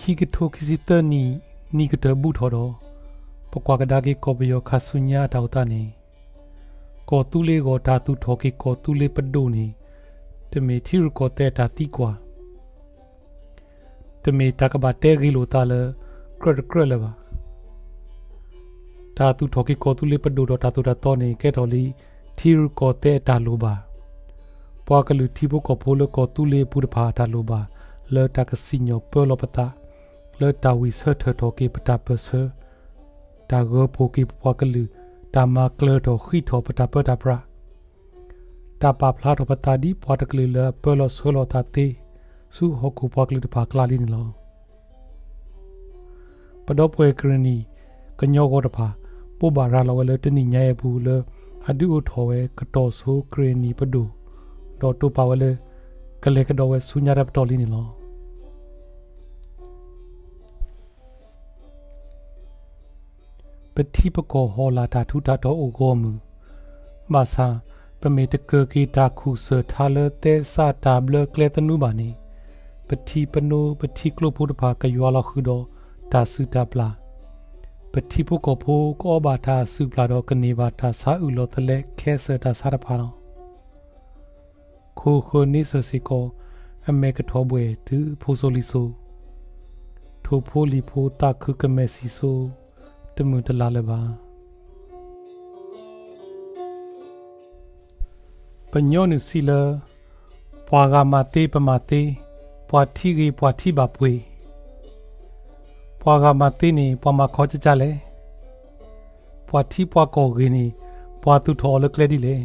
ခံကထိခံဆံသၢနံၣ် နံၣ်ကတၢၢ်ဘူးထီၣ်ဒီး ပကွၢ်ကဒါက့ၤကီၢ်ပယီၤခါဆူညါအတၢ်အိၣ်သးန့ၣ် ကီၢ်သူလ့ၤဂီၢ်တၢ်သူၣ်ထီၣ်က့ၤကီၢ်သူလ့ၤပဒိၣ်န့ၣ် တမ့ၢ်ထံရူၢ်ကီၢ်သဲးအတၢ်သံကွၢ်, တမ့ၢ်တၢ်ကဘၣ်တဲဂ့ၤလိာ်သးလၢ ကြၢးတကြၢးလၢၤဘၣ်. တၢ်သူၣ်ထီၣ်က့ၤကီၢ်သူလ့ၤပဒိၣ်ဒီးတၢ်သိၣ်တၢ်သီန့ၣ် ကဲထီၣ်လံ ထံရူၢ်ကီၢ်သဲးအတၢ်လိၣ်ဘၣ်, ပှၤကလုာ်ထံဖိကီၢ်ဖိလၢကီၢ်သူလ့ၤအပူၤတဖၣ်အတၢ်လိၣ်ဘၣ် လၢတၢ်ကစံၣ်ညီၣ်ပၢလီၤပသး, လၢတၢ်ဝံၢ်ဆၢထၢၣ်ထီၣ်က့ၤပတၢ်ပၢၢ်ဆၢ, တၢ်ဂၢၤဖှိၣ်က့ၤပပှၤကလုာ်, တၢ်မၤကျၢၤထီၣ်ဃံးထီၣ်ပတၢ်ပၢတၢ်ပြး တၢ်ပာ်ဖျါထီၣ်ပသးဒ်ပှၤတကလုာ်လၢအပၢလီၤဆှၢလီၤအသးသ့ ဆူဟီၣ်ခိၣ်ပှၤကလုာ်တဖၣ်အကျါလံန့ၣ်လီၤ. ပဒီပုၢ်ဝဲၢ်ကရ့ၣ်နံၣ်ကညီဂီၤတဖၣ် ဘိးဘၣ်ရၤလီၤဝဲလၢတနံၣ်ညါအံၤအပူၤလၢ အဒုးအိၣ်ထီၣ်ဝဲကတီၢ်ဆိကရ့ၣ်နံၣ်ပဒိၣ်, ဒီးတိာ်ပာ်ဝဲလၢ ကလဲၤကဒီးဝဲဆူညါတၢ်ပတီၢ်လံန့ၣ်လီၤ. ပထံပကီၢ်ဟီၣ်လာ်တၢ်ထူးတၢ်တီၤအိၣ်ဂီၢ်မုၢ်, ဘၣ်ဆၣ် ပမ့ၢ်တကၢၤက့ၤတၢ်ခူၣ်စၢၢ်ထါလၢသဲစးတၢ်ဘျၢကျဲသနူဘၣ်န့ၣ်, ပထံပနိပထံကျိဖိတဖၣ်ကယွၤလီၤဃုာ်ဒီးတၢ်စုၣ်တၢ်ပျၢ်, ပထံဖိကီၢ်ဖိကအီၣ်ဘၣ်တၢ်အစုၣ်ပျၢ်ဒီးကန့ၢ်ဘၣ်တၢ်ဆါအုၣ်လီၤသလဲးခဲစၢၢ်တၢ်ဆါတဖၣ်လီၤ. ခိၣ်ဃၢၤန့ဆၢၣ်စ့ၢ်ကီး အမဲာ်ကထီၣ်ဘှဲၣ်တုၤဖိစိၤလံၤစိၤ, ထိၣ်ဖိလံၤဖိသးခုကမဲာ်ဆံးစိၤ, တမုာ်တလၤလၢၤဘၣ်. ပညီနုၢ်စံးလၢ ပှၤဂၤမၤသ့ပမၤသ့, ပှၤထံဂ့ၤပှၤထံဘၣ်ပှ့ၤ, ပှၤဂၤမၤသ့န့ၣ် ပှၤမၤခီကၢ်ကၢ်လဲၣ်, ပှၤထံပှၤကီၢ်ဂ့ၤန့ၣ် ပှၤသူၣ်ထီၣ်အီၤလၢကျဲဒ်လဲၣ်.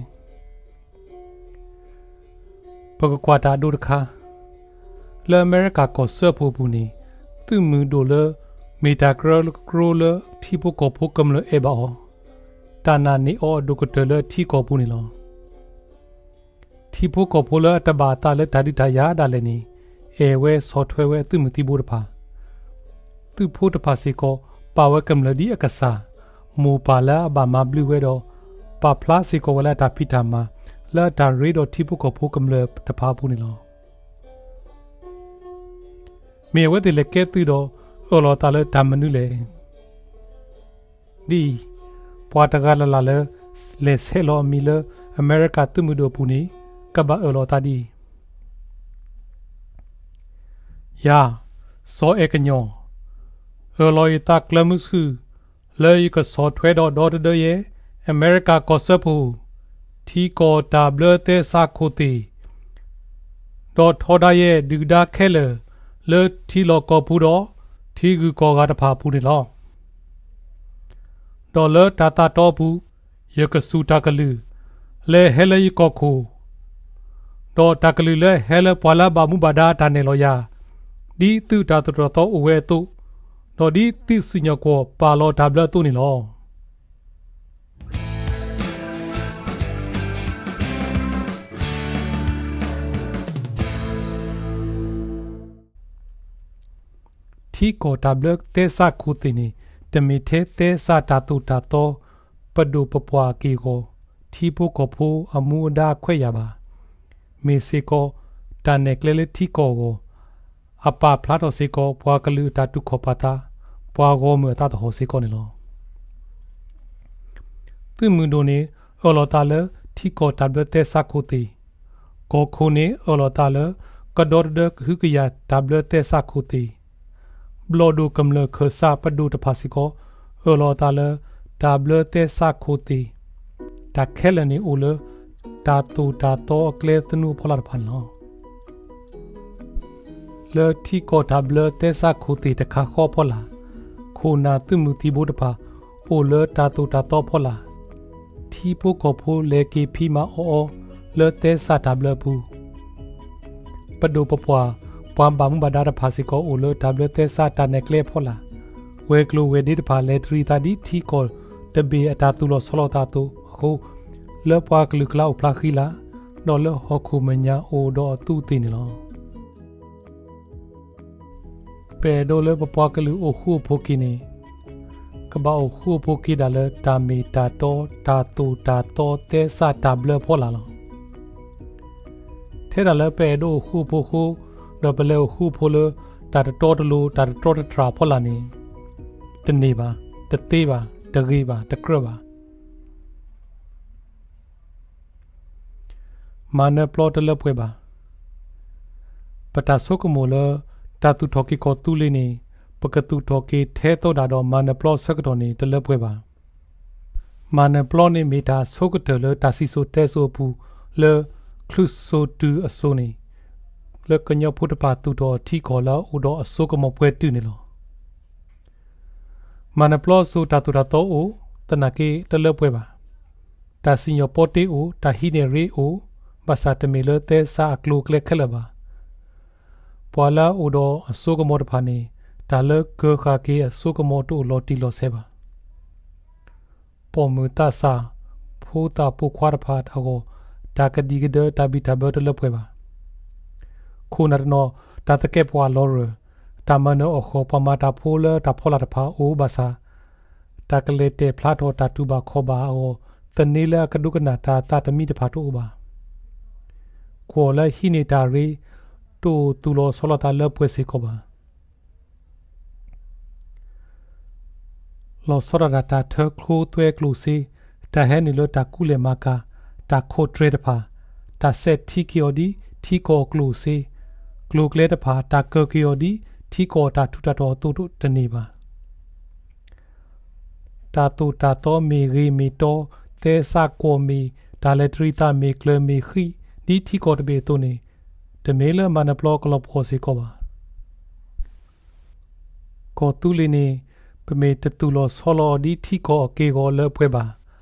ပကကွၢ်တၢ်အဒိတခါ, လၢအမဲရကၤကီၢ်စၢဖှိၣ်အပူၤန့ၣ် သုးမုၢ်ဒိၣ်လၢ မ့ၢ်တၢ်ကရၢကရိလၢထံဖိကီၢ်ဖိကမျၢၢ်အဲၣ်ဘၣ်အီၤ, တၢ်နာ်န့ၢ်အီၤအဒိၣ်ကတၢၢ်လၢထံကီၢ်ပူၤန့ၣ်လီၤ. ထံဖိကီၢ်ဖိလၢအတဘၣ်အသးလၢတၢ်ဒုးတၢ်ယၤဒၣ်လဲာ်န့ၣ် အဲၣ်ဝဲဆီၣ်ထွဲဝဲအသုးမုၢ်သံဘိတဖၣ်, သုးဖိတဖၣ်စ့ၢ်ကီး ပာ်ဝဲကမျၢၢ်ဒ်အကစၢ်, မိၢ်ပၢ်လၢအဘၣ်မၤဘျုးဝဲဒီး ပာ်ဖျါစ့ၢ်ကီးဝဲလၢအတၢ်ဖံးတၢ်မၤ လၢအတၢ်ရ့ဒီးထံဖိကီၢ်ဖိကမျၢၢ်တဖၣ်အပူၤန့ၣ်လီၤ. မ့ၢ်အဝဲသ့ၣ်လဲၤကဲသုးဒီး အၢၣ်လီၤအသးလၢတၢ်မနုၤလဲၣ်. ဒ်အံၤ, ပှၤတဂၤလၢ်လၢ်လၢ လဲၤဆဲးလီၤအမံၤလၢအမဲရကၤသုးမုၢ်ဒိၣ်အပူၤန့ၣ် ကဘၣ်အၢၣ်လီၤအသးဒ်အံၤ, ယၤ, စီၤအဲၣ်ကညီၢ်, အၢၣ်လီၤယသးကျၢၤမုဆူၣ် လၢယကဆီၣ်ထွဲဒီးဒီတဒၢယဲၢ် အမဲရကၤကီၢ်စၢဖှိၣ် ထံကီၢ်တၢ်ဘျၢသဲစးခိၣ်သ့ၣ် ဒီးထီဒါယဲၢ်ဒုၣ်ဒါခဲလၢာ် လၢထံလီၢ်ကီၢ်ပူၤဒီး ထံဂုၤကီၢ်ဂၤတဖၣ်အပူၤန့ၣ်လီၤ. ဒီးလၢတၢ်သးတီအပူၤ ယကစူၢ်တၢ်ကလုၢ် လၢဟဲလၢယကီၢ်ခိၣ်, ဒီးတၢ်ကလုၢ်လၢဟဲလၢပှၤလၢအဘၣ်မူဘၣ်ဒါအတၢ်နဲၣ်လီၤယၤ, ဒ်သုးတၢ်သိၣ်တၢ်သီအိၣ်ဝဲအသိး, ဒီးဒ်သုးစံၣ်ညီၣ်ကွီၢ်ပာ်လီၤတၢ်ဘျၢအသိးန့ၣ်လီၤ. ထံကီၢ်တၢ်ဘျၢသဲစးခိၣ်သ့ၣ်န့ၣ် တမ့ၢ်ထဲသဲစးတၢ်သိၣ်တၢ်သီ ပဒိၣ်ပပှၢ်အက့ၢ်အဂီၤ, ထံဖိကီၢ်ဖိအမူအဒါအခွဲးယာ်ဘၣ်. မ့ၢ်စ့ၢ်ကီး တၢ်နဲၣ်ကျဲလၢထံကီၢ်အဂီၢ်, အပာ်ဖျါထီၣ်စ့ၢ်ကီး ပှၤကလုာ်အတၢ်တူၢ်ခီၣ်ပာ်သး, ပှၤဂီၢ်မုၢ်အသးသဟီၣ်စ့ၢ်ကီးန့ၣ်လီၤ. သုးမုၢ်ဒိၣ်န့ၣ် အၢၣ်လီၤသးလၢ ထံကီၢ်တၢ်ဘျၢသဲစးခိၣ်သ့ၣ်, ကီၢ်ခိၣ်န့ၣ် အၢၣ်လီၤသးလၢ ကဒီတဒၢကဟုကယာ်တၢ်ဘျၢသဲစးခိၣ်သ့ၣ်, ဘျီၣ်ဒိၣ်ကမျၢၢ်ခၢၣ်စးပဒိၣ်တဖၣ်စ့ၢ်ကီး အၢၣ်လီၤအသးလၢ တၢ်ဘျၢသဲစးခိၣ်သ့ၣ်, တၢ်ခဲလၢာ်န့ၣ်အိၣ်လၢ တၢ်သိၣ်တၢ်သီအကျဲသနူအဖီလာ်တဖၣ်န့ၣ်လီၤ. လၢထံကီၢ်တၢ်ဘျၢသဲစးခိၣ်သ့ၣ်တခါဃီအဖီလာ်, ခိၣ်နၢ်သုးမုၢ်သံၣ်ဘိတဖၣ် အိၣ်လၢတၢ်သိၣ်တၢ်သီအဖီလာ်, ထံဖိကီၢ်ဖိလဲၤက့ၤဖံးမၤအီၣ်အီ လၢသဲစးတၢ်ဘျၢအပူၤ ပဒိၣ်ပပှၢ် ပှၤဘၣ်မူဘၣ်ဒါတဖၣ်စ့ၢ်ကီး အိၣ်လၢတၢ်ဘျၢသဲစးတၢ်နဲၣ်ကျဲအဖီလာ်, ဝဲၤကျိၤဝဲၤဒ့တဖၣ် လဲၤတရံးသးဒ်ထံကီၢ်တဘ့ၣ်အတၢ်သူၣ်လီၤဆီလီၤသးအသိးအဃိ, လၢပှၤကလုာ်အကျါအိၣ်ဖျါဃံလၤ, ဒီးလၢဟီၣ်ခိၣ်မဲာ်ညါအိၣ်ဒီးအသူးအသ့ၣ်န့ၣ်လီၤ. ပအဲၣ်ဒိးလၢပပှၤကလုာ်အိၣ်ဃူအိၣ်ဖိးက့ၤန့ၣ် ကဘၣ်အိၣ်ဃူအိၣ်ဖိးက့ၤဒၣ်လၢတၢ်မ့ၢ်တၢ်တီ တၢ်သိၣ်တၢ်သီသဲစးတၢ်ဘျၢအဖီလာ်လီၤ. ထဲဒၣ်လၢပအဲၣ်ဒိးအိၣ်ဃူအိၣ်ဖိးအဃိ, ဒီးပလဲၤအိၣ်ဃူအိၣ်ဖိးလၢ တၢ်တတီတလိၤ တၢ်တတြီတတြၢ်အဖီလာ်န့ၣ် တန့ၢ်ဘၣ်, တသ့ဘၣ်, တဂ့ၤဘၣ်, တကြၢးဘၣ်. မၤနၢၤပျီတလၢပှဲၤဘၣ်. ပတၢ်ဆိကမိၣ်လၢ တၢ်သူၣ်ထီၣ်က့ၤကီၢ်သူလ့ၤန့ၣ် ပကသူၣ်ထီၣ်က့ၤထဲသိဒၣ်ဒီးမၤနၢၤပျီအဆၢကတီၢ်န့ၣ် တလၢပှဲၤဘၣ်. မၤနၢၤပျီန့ၣ်မ့ၢ်တၢ်အဆိကတၢၢ်လၢတၢ်စံၣ်စိၤတဲစိၤအပူၤ လၢချုးစိၤတုၤအစိၤန့ၣ် လၢကညီဖိတဖၣ်သူၣ်ထီၣ်ထံကီၢ်လၢအအိၣ်ဒီးအစိကမီၤပှဲၤတုၤန့ၣ်လီၤ. မၤနၢၤပျီအစိၤတၢ်သိၣ်တၢ်သီအိၣ် သနာ်က့တလၢပှဲၤဘၣ်. တၢ်စံၣ်ညီၣ်ပီတ့အိၣ်, တၢ်ဟံးန့ၢ်ရ့အိၣ်, ဘၣ်ဆၣ်တမ့ၢ်လၢသဲစးအကျိၤအကျဲခဲလၢာ်ဘၣ်. ပှၤလၢအအိၣ်ဒီးအစိကမီၤတဖၣ်န့ၣ် တၢ်လၢကၢၤဃာ်က့ၤအစိကမီၤတအိၣ်လီၤတံၢ်လီၤဆဲးဘၣ်. ပိာ်မုၣ်သးစၢ်, ဖိသၣ်ပိာ်ခွါတဖၣ်အဂီၢ် တၢ်ကဒံကဒၢ တၢ်ဘံၣ်တၢ်ဘၢတလၢပှဲၤဘၣ်. ခိၣ်နၢ်တနီၤ တၢ်သကဲးပဝးလီၤရၢၢ်, တၢ်မၤနၢၤအီၣ်ဃီၣ် ပှၤမၤတၢ်ဖိလၢတၢ်ဖီလာ်တဖၣ်အိၣ်ဘၣ်ဆၣ် တၢ်ကလဲၤတဲာ်ဖျါထီၣ်တၢ်တူၢ်ဘၣ်ခီၣ်ဘၣ်အဂီၢ် သန့လၢအကဒိကနၣ်တၢ်သးတမံတဖၣ်တအိၣ်ဘၣ်. ကွီၢ်လၢဟံးန့ၢ်တၢ်ရ့ တအိၣ်သူၣ်လီၤဆီလီၤသးလၢပှဲၤစ့ၢ်ကီးဘၣ်. လီၤဆီဒၣ်တၢ် တၢ်ထၢကျိသွဲကျိၣ်စ့, တၢ်ဟဲနုာ်လၢတၢ်ကူၣ်လဲၤမၤကၤ, တၢ်ခိးတြဲၤတဖၣ်, တၢ်စဲးထံက့ၤအီၤဒ်ထံကီၢ်အကျိၣ်စ့, ကျိၤကျဲတဖၣ် တၢ်ကၢၤက့ၤအီၤဒ်ထံကီၢ်အတၢ်ထူးတၢ်တီၤအသိးတန့ၢ်ဘၣ်. တၢ်သိၣ်တၢ်သီမ့ၢ်ဂ့ၤမ့ၢ်တီ, သဲစးကွီၢ်မ့ၢ်, တၢ်လဲၤတရံးသးမ့ၢ်ကျၢၤမ့ၢ်ဃံး ဒ်ထံကီၢ်တဘ့ၣ်အသိးန့ၣ် တမ့ၢ်လၢမၤနၢၤပျီကလီၤပှီၢ်စ့ၢ်ကီးဘၣ်. ကီၢ်သူလ့ၤန့ၣ် ပမ့ၢ်တသူၣ်လီၤဆီလီၤအီၤဒ်ထံကီၢ်အက့ၢ်အဂီၤလၢပှဲၤဘၣ်.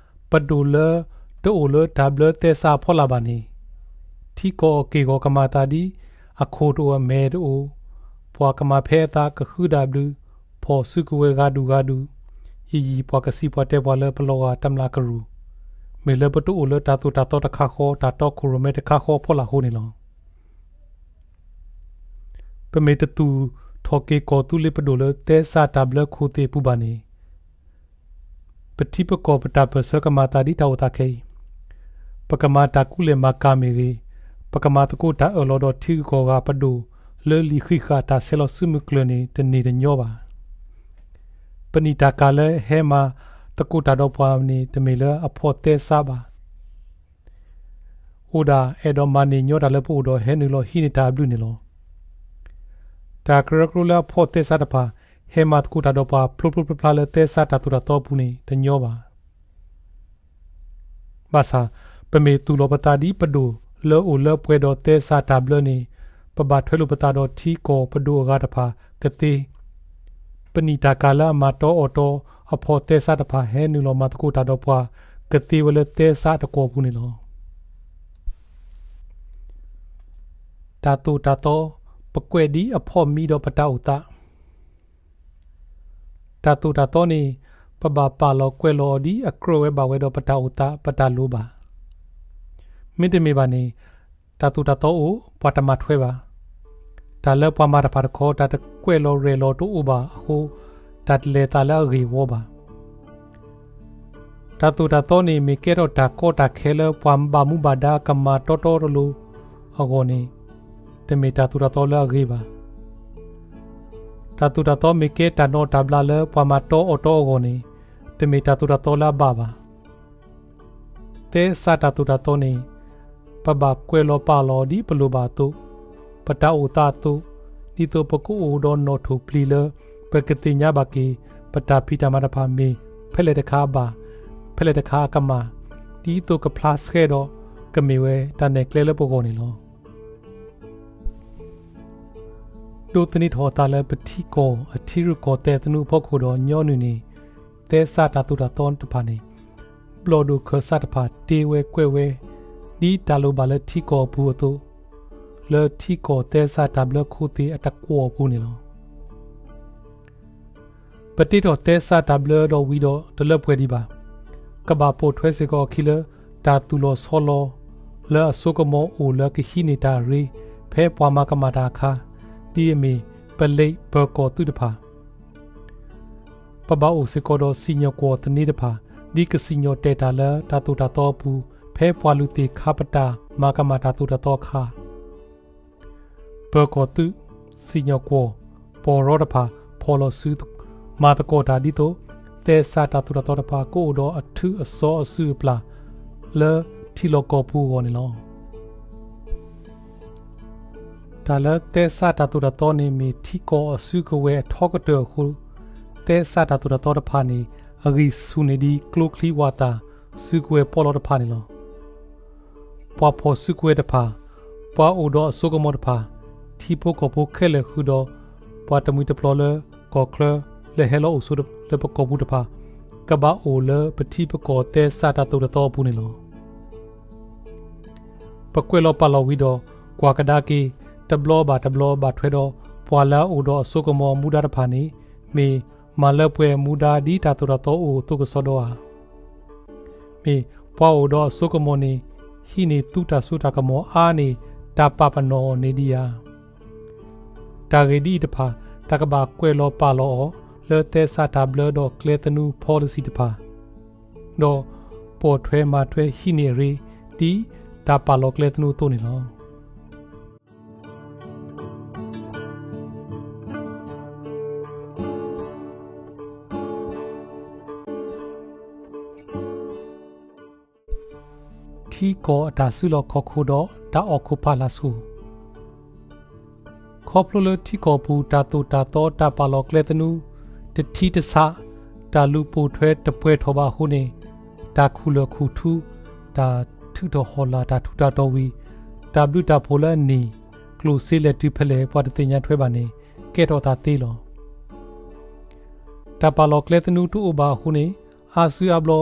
ပဒိၣ်လၢတအိၣ်လၢတၢ်ဘျၢသဲစးအဖီလာ်ဘၣ်န့ၣ် ထံကီၢ်အက့ၢ်အဂီၤကမၤသးဒ် အခိၣ်တအိၣ်အမဲာ်တအိၣ်, ပှၤကမၤဖဲအသးကဃုဒၣ်ဘျုး, ဖီၣ်စုကဝဲၤဂၤဒူၣ်ဂၤဒူၣ်, ယံာ်ယံာ်ပှၤကစံးပှၤတဲပှၤလၢပလီၤဂာ်တမျၢ်ကရူၢ်, မ့ၢ်လၢပတအိၣ်လၢတၢ်သိၣ်တၢ်သီတခါဃီ တၢ်တီခိၣ်ရိၣ်မဲတခါဃီအဖီလာ်အဃိန့ၣ်လီၤ. ပမ့ၢ်တသူၣ်ထီၣ်က့ၤကီၢ်သူလ့ၤပဒိၣ်လၢသဲစးတၢ်ဘျၢခိၣ်သ့ၣ်အပူၤဘၣ်န့ၣ် ပထံပကီၢ်ပတၢ်ပၢၢ်ဆၢကမၤသးဒ်တၢ်အိၣ်သးခဲအံၤ, ပကမၤတၢ်ကူၣ်လဲၤမၤကၤမ့ၢ်ဂ့ၤ, ပကမၤသကိးတၢ်အၢၣ်လီၤဒီးထံဂုၤကီၢ်ဂၤပဒိၣ်လၢလံာ်ဃံးဃာ်တၢ်ဆဲးလီၤစုမုၢ်ကျၢၤန့ၣ် တန့ၢ်တညီဘၣ်. ပနံၣ်တၢ်ကၤလၢဟဲမၤသကိးတၢ်ဒီးပှၤန့ၣ် တမ့ၢ်လၢအဖီၣ်သဲစးဘၣ်. အိၣ်ဒၣ်အဲၣ်ဒိးမၤန့ၢ်ညီတၢ်လၢပအိၣ်ဒီးဟဲနုာ်လီၤဟံးန့ၢ်တၢ်အဘျုးန့ၣ်လီၤ. တၢ်ကရၢကရိလၢအဖီၣ်သဲစးတဖၣ် ဟဲမၤသကိးတၢ်ဒီးပှၤဖျိဖျိဖျါဖျါလၢသဲစးတၢ်သိၣ်တၢ်သီအပူၤန့ၣ် တညီဘၣ်. ဘၣ်ဆၣ် ပမ့ၢ်သူၣ်လီၤပသးဒ်ပဒိၣ်လၢအိၣ်လၢပှဲၤဒီးသဲစးတၢ်ဘျၢန့ၣ် ပဘၣ်ထွဲလိာ်ပသးဒီးထံကီၢ်ပဒိၣ်အဂၤတဖၣ်ကသ့, ပနံၣ်တၢ်ကၤလၢအမၤတီအီၤတီအဖီၣ်သဲစးတဖၣ် ဟဲနုာ်လီၤမၤသကိးတၢ်ဒီးပှၤကသ့ဝဲလၢသဲစးအတကွီၢ်အပူၤန့ၣ်လီၤ. တၢ်သိၣ်တၢ်သီ ပကွဲးဒ်အဖီၣ်မံဒီးပတၢ်အိၣ်သး. တၢ်သိၣ်တၢ်သီန့ၣ် ပဘၣ်ပာ်လီၤကွဲးလီၤအီၤဒ်အကြၢးဝဲဘၣ်ဝဲဒီးပတၢ်အိၣ်သး ပတၢ်လိၣ်ဘၣ်. မ့တမ့ၢ်ဘၣ်န့ၣ် တၢ်သိၣ်တၢ်သီအိၣ် ပှၤတမၤထွဲဘၣ်. တၢ်လၢပှၤမၤတဖၣ်တခီ တၢ်တကွဲးလီၤရဲၣ်လီၤတအိၣ်ဘၣ်အဃိ တၢ်တလဲၤသးလၢအဂ့ၢ်အဝီဘၣ်. တၢ်သိၣ်တၢ်သီန့ၣ် မ့ၢ်ကဲထီၣ်တၢ်ကီတၢ်ခဲလၢပှၤဘၣ်မူဘၣ်ဒါကမၤတီတီတလိၤအဂီၢ်န့ၣ် တမ့ၢ်တၢ်သိၣ်တၢ်သီလၢအဂ့ၤဘၣ်. တၢ်သိၣ်တၢ်သီမ့ၢ်ကဲတၢ်နီၣ်တၢ်ဘျးလၢပှၤမၤတီအီၤတီအဂီၢ်န့ၣ် တမ့ၢ်တၢ်သိၣ်တၢ်သီလၢအဘၣ်ဘၣ်. သဲစးတၢ်သိၣ်တၢ်သီန့ၣ် ပဘၣ်ကွဲးလီၤပာ်လီၤအီၤဒ်ပလိၣ်ဘၣ်အသိး, ပတၢ်အိၣ်သးအသိး, ဒ်သိးပကအိၣ်ဒီးနီၣ်ထိၣ်ပျံၤလၢ ပကသ့ၣ်ညါဘၣ်က့ၤ ပတၢ်ဖံးတၢ်မၤတဖၣ်မ့ၢ်ဖဲလဲၣ်တခါအဘၣ်, ဖဲလဲၣ်တခါအကမၣ်, ဒ်သိးကဖျါဆှဲဒီး ကမ့ၢ်ဝဲတၢ်နဲၣ်ကျဲလၢပဂီၢ်န့ၣ်လီၤ. ဒိးသန့ၤထီၣ်အသးလၢပထံကီၢ်အထံရူၢ်ကီၢ်သဲးသနူအဖီခိၣ်ဒီးညီနုၢ်န့ၣ် သဲစးတၢ်သိၣ်တၢ်သီတဖၣ်န့ၣ် ဘျီၣ်ဒိၣ်ခၢၣ်စးတဖၣ်တ့ဝဲကွဲးဝဲ ဒ်တၢ်လိၣ်ဘၣ်လၢထံကီၢ်အပူၤအသိး လၢထံကီၢ်သဲစးတၢ်ဘျၢခိၣ်သ့ၣ်အတကွီၢ်အပူၤန့ၣ်လီၤ. ပတ့ထီၣ်သဲစးတၢ်ဘျၢဒီးဝံၤဒီးတလၢပှဲၤဒံးဘၣ်. ကဘၣ်ပိာ်ထွဲစ့ၢ်ကီးအခံလၢ တၢ်သူၣ်လီၤဆီလီၤ လၢအစိကမီၤအိၣ်လၢကဟံးန့ၢ်တၢ်အရ့ ဖဲပှၤမၤကမၣ်တၢ်အခါ ဒ်အမ့ၢ် ပလံး ပၢၤကီၢ်သုးတဖၣ် ပဘၣ်အိၣ်စ့ၢ်ကီးဒီးစံၣ်ညီၣ်ကွီၢ်သန့တဖၣ် ဒ်ကစံၣ်ညီၣ်တဲာ်တၢ်လၢတၢ်သိၣ်တၢ်သီအပူၤ ဖဲပှၤလုၢ်သ့ၣ်ခါပတာ်မၤကမၣ်တၢ်သိၣ်တၢ်သီအခါ ပၢၤကီၢ်သုး, စံၣ်ညီၣ်ကွီၢ်, ပီၢ်ရီတဖၣ် ဖီၣ်လီၤစု မၤသကိးတၢ်ဒ်သိး သဲစးတၢ်သိၣ်တၢ်သီတဖၣ် ကအိၣ်ဒီးအထုးအစီၤအစုၣ်အပျၢ် လၢထံလီၢ်ကီၢ်ပူၤအဂီၢ်န့ၣ်လီၤ. တၢ်လၢသဲစးတၢ်သိၣ်တၢ်သီန့ၣ် မ့ၢ်ထံကီၢ်အစုကဝဲၤအထီကတၢၢ်အဃိ, သဲစးတၢ်သိၣ်တၢ်သီတဖၣ်န့ၣ် အဂံၢ်ဆူၣ်န့ၢ်ဒံးကျိချံဝၣ်သၣ် စုကဝဲၤပီးလီတဖၣ်န့ၣ်လီၤ. ပှၤဖီၣ်စုကဝဲၤတဖၣ်, ပှၤအိၣ်ဒီးအစိကမီၤတဖၣ်, ထံဖိကီၢ်ဖိခဲလၢာ်ဃုာ်ဒီး ပှၤတမှံၤတပျီၤလၢကီၢ်ချၢ လဲၤဟဲလီၤအိၣ်ဆိးလၢပကီၢ်ပူၤတဖၣ် ကဘၣ်အိၣ်လၢပထံပကီၢ်သဲစးတၢ်သိၣ်တၢ်သီအပူၤန့ၣ်လီၤ. ပကွဲးလီၤပာ်လီၤဝံၤဒီး ကွၢ်ကဒါက့ၤ တဘျီဘၣ်တဘျီဘၣ်ထွဲဒီး ပှၤလၢအအိၣ်ဒီးအစိကမီၤမူဒါတဖၣ်န့ၣ် မ့ၢ်မၤလၢပှဲၤမူဒါဒ်တၢ်သိၣ်တၢ်သီအိၣ်အသိးကစီဒီဧါ. မ့ၢ်ပှၤအိၣ်ဒီးအစိကမီၤန့ၣ် ဟံးန့ၢ်သုတၢ်စိတၢ်ကမီၤအါန့ၢ် တၢ်ပာ်ပနီၣ်အီၤန့ၣ်ဒံးဧါ. တၢ်ဂ့ၢ်ဒ်အံၤတဖၣ် တၢ်ကဘၣ်ကွဲးလီၤပာ်လီၤအီၤ လၢသဲစးတၢ်ဘျၢဒီးကျဲသနူ policy တဖၣ် ဒီးပိာ်ထွဲမၤထွဲဟံးန့ၢ်အရ့ ဒ်တၢ်ပာ်လီၤကျဲသနူအသိးန့ၣ်လီၤ. ထံကီၢ်အတၢ်စုလီၢ်ခီၣ်ခိၣ်ဒီးတၢ်အီၣ်ခိၣ်ဖးလာ်ဆူၣ်. ခီဖျိလၢထံကီၢ်ပူၤ တၢ်သိၣ်တၢ်သီတၢ်ပာ်လီၤကျဲသနူ တထံတဆး တၢ်လူၤပိာ်ထွဲတပှဲၤထီၣ်ဘၣ်အဃိန့ၣ် တၢ်ခူၣ်လၢၢ်ခူၣ်ထူ တၢ်ထုးထီၣ်ဟီၣ်လာ်တၢ်ထူးတၢ်တီၤဝံၤ တၢ်ဘျုးတၢ်ဖှိၣ်လၢအနံၣ် ကျိၣ်စ့လဲၤတုၤဖဲလဲၣ် ပှၤတသ့ၣ်ညါထွဲဘၣ်န့ၣ် ကဲထီၣ်သးသ့လီၤ. တၢ်ပာ်လီၤကျဲသနူတအိၣ်ဘၣ်အဃိန့ၣ် အါစုအါဘျီ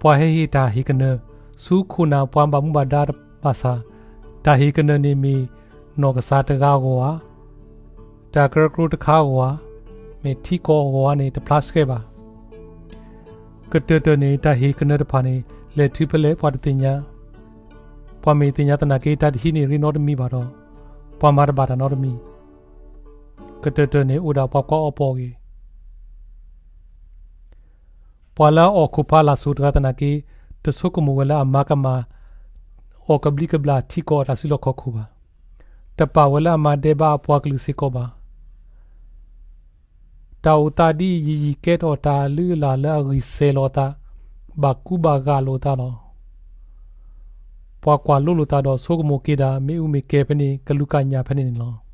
ပှၤဟဲဟ့ၣ်တၢ်ဟ့ၣ်ကနၢၤ ဆူခိၣ်နၢ်ပှၤဘၣ်မူဘၣ်ဒါဘၣ်ဆၣ် တၢ်ဟ့ၣ်ကနၢၤန့ၣ်မ့ၢ် နီၢ်ကစၢ်တဂၤအဂီၢ်ဧါ, တၢ်ကရၢကရိတခါအဂီၢ်ဧါ, မ့ၢ်ထံကီၢ်အဂီၢ်ဧါန့ၣ် တဖျါဆှဲဘၣ်. ကတၢၢ်တၢၢ်န့ၣ် တၢ်ဟ့ၣ်ကနၢၤတဖၣ်န့ၣ် လဲၤတုၤဖဲလဲၣ် ပှၤတသ့ၣ်ညါ, ပှၤမ့ၢ်သ့ၣ်ညါသနာ်က့ တၢ်တဟံးန့ၢ်ရ့နီတမံၤဘၣ်ဒီး ပှၤမၤတဘၣ်တၢ်နီတမံၤ, ကတၢၢ်တၢၢ်န့ၣ် အိၣ်ဒၣ်ပှၤကွၢ်အီၤပီၣ်ဂ့ၤ ပှၤလၢအအီၣ်ခိၣ်ဖးလာ်ဆူၣ်တဂၤသနာ်က့ တဆိကမိၣ်ဝဲလၢအမၤကမၣ် အီၣ်ကဘျံးကဘျၣ်ထံကီၢ်အတၢ်စုလီၢ်ခီၣ်ခိၣ်ဘၣ်. တပာ်ဝဲလၢအမၤဒဲးဘးအပှၤကလုာ်စ့ၢ်ကီးဘၣ်. တၢ်အိၣ်သးဒ်အံၤ ယံာ်ယံာ်ကဲထီၣ်တၢ်အလုၢ်အလၢ်လၢအဂံၢ်စဲၤလိာ်အသး, ဘၣ်ကူဘၣ်ဂာ်လိာ်အသးလီၤ. ပှၤကွၢ်လိလိာ်သးဒီးဆိကမိၣ်က့ၤဒၣ် မ့ၣ်အူမ့ၢ်ကဲၤဖဲန့ၣ် ကလူၤကညးဖဲန့ၣ်န့ၣ်လီၤ.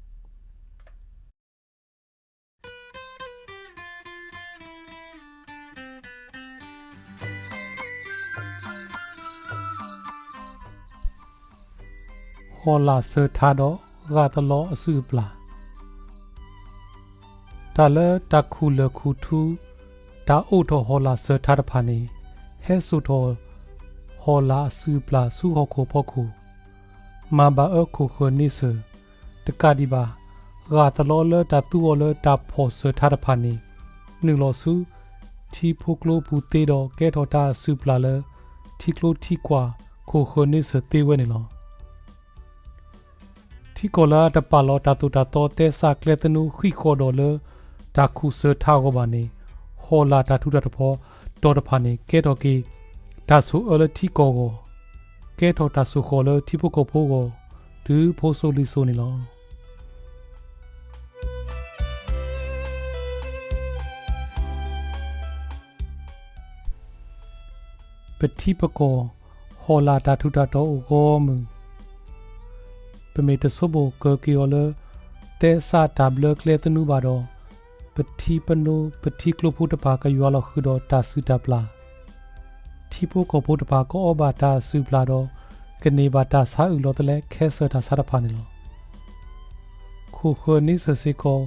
ဟီၣ်လာ်စၢၤထါဒီးဂၣ်သလီအစုၣ်အပျၢ်. တၢ်လၢတၢ်ခူၣ်လၢၢ်ခူၣ်ထူ, တၢ်အိးထီၣ်ဟီၣ်လာ်စၢၤထါတဖၣ်န့ၣ် ဟဲစိာ်ထီၣ်ဟီၣ်လာ်အစုၣ်အပျၢ်ဆူဟီၣ်ခိၣ်ဖီခိၣ်, မၤဘၣ်အၢခိၣ်ဃၢၤန့ဆၢၣ်, တကးဒံးဘၣ် ဂၣ်သလီလၢတၢ်သူအီၤလၢတၢ်ဖီၣ်စၢၤထါတဖၣ်န့ၣ် နုာ်လီၤဆူထံဖိကျိပူၤသ့ဒီးကဲထီၣ်တၢ်အစုၣ်အပျၢ်လၢ ထံကျိထံကွၢ်ခိၣ်ဃၢၤန့ဆၢၣ်သ့ဝဲန့ၣ်လီၤ. ထံကီၢ်လၢအတပာ်လီၤတၢ်သိၣ်တၢ်သီသဲစးကျဲသနူဃံးဃီၤဒီးလၢ တၢ်ခူၣ်စၢၤထးအဂီၢ်ဘၣ်န့ၣ် ဟီၣ်လာ်တၢ်ထူးတၢ်တီၤတဖီ တီၤတဖၣ်န့ၣ် ကဲထီၣ်က့ၤ တၢ်ဆိၣ်အၢလၢထံကီၢ်အဂီၢ်, ကဲထီၣ်တၢ်ဆိၣ်ဃီၤလၢထံဖိကီၢ်ဖိအဂီၢ် တုၤဖိစိၤလံၤစိၤန့ၣ်လီၤ. ပထံပကီၢ် ဟီၣ်လာ်တၢ်ထူးတၢ်တီၤအိၣ်ဂီၢ်မုၢ်, ပမ့ၢ်တဆိကမိၣ်ကၢၤက့ၤအီၤလၢ သဲစးတၢ်ဘျၢကျဲသနူဘၣ်ဒီး ပထံပနိ ပထံကျိဖိတဖၣ်ကယွၤလီၤဃုာ်ဒီးတၢ်စုၣ်တၢ်ပျၢ်, ထံဖိကီၢ်ဖိတဖၣ်ကအီၣ်ဘၣ်တၢ်စုၣ်ပျၢ်ဒီး ကန့ၢ်ဘၣ်တၢ်ဆါအုၣ်လီၤသလဲးခဲစၢၢ်တၢ်ဆါတဖၣ်န့ၣ်လီၤ. ခိၣ်ဃၢၤန့ဆၢၣ်စ့ၢ်ကီး